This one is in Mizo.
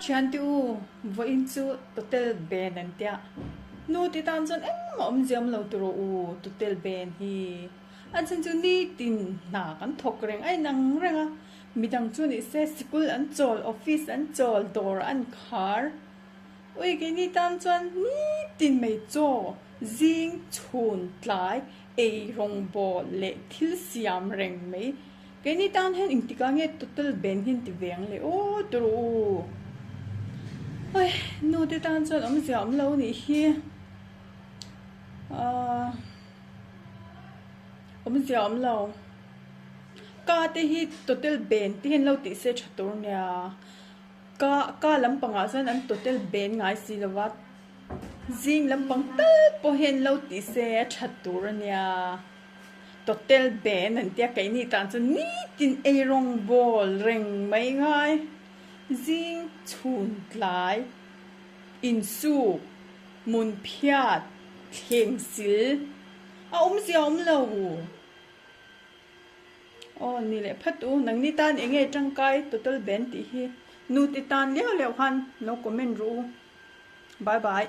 Thiante u, vawiin chu totel ben an tia. Nu ti tan chuan engmah awmzia awm lo tur aw u, totel ben hi. A chhan chu nitin hna kan thawk reng a inang reng a, midang chu ni se sikul an chawl, office an chawl, dawr an khar. Ui keini tan chuan nitin mai chaw, zing, chhun, tlai, ei rawngbawl leh thil siam reng mai. Keini tan hian engtikah nge total ban hian ti ve ang le aw tur u. Oi nu te tan chuan awmzia awm lo nih hi. Ahh awmzia awm lo. Ka te hi total ban te hian lo tih se tha tur nia. Ka ka lampangah chuan an total ban ngai si lo va. Zing lampang tal pawh hian lo tih se a tha tur a nia. Totel ben an tia keini tan chuan nitin eirawng bawl reng mai ngai zing chhun tlai insuk hmun phiat thleng sil a awmzia awm lo. Aw ni leh phat u nangni tan eng nge tangkai total ben tih hi nu ti tan liau liau khan lo comment ru u bye bye.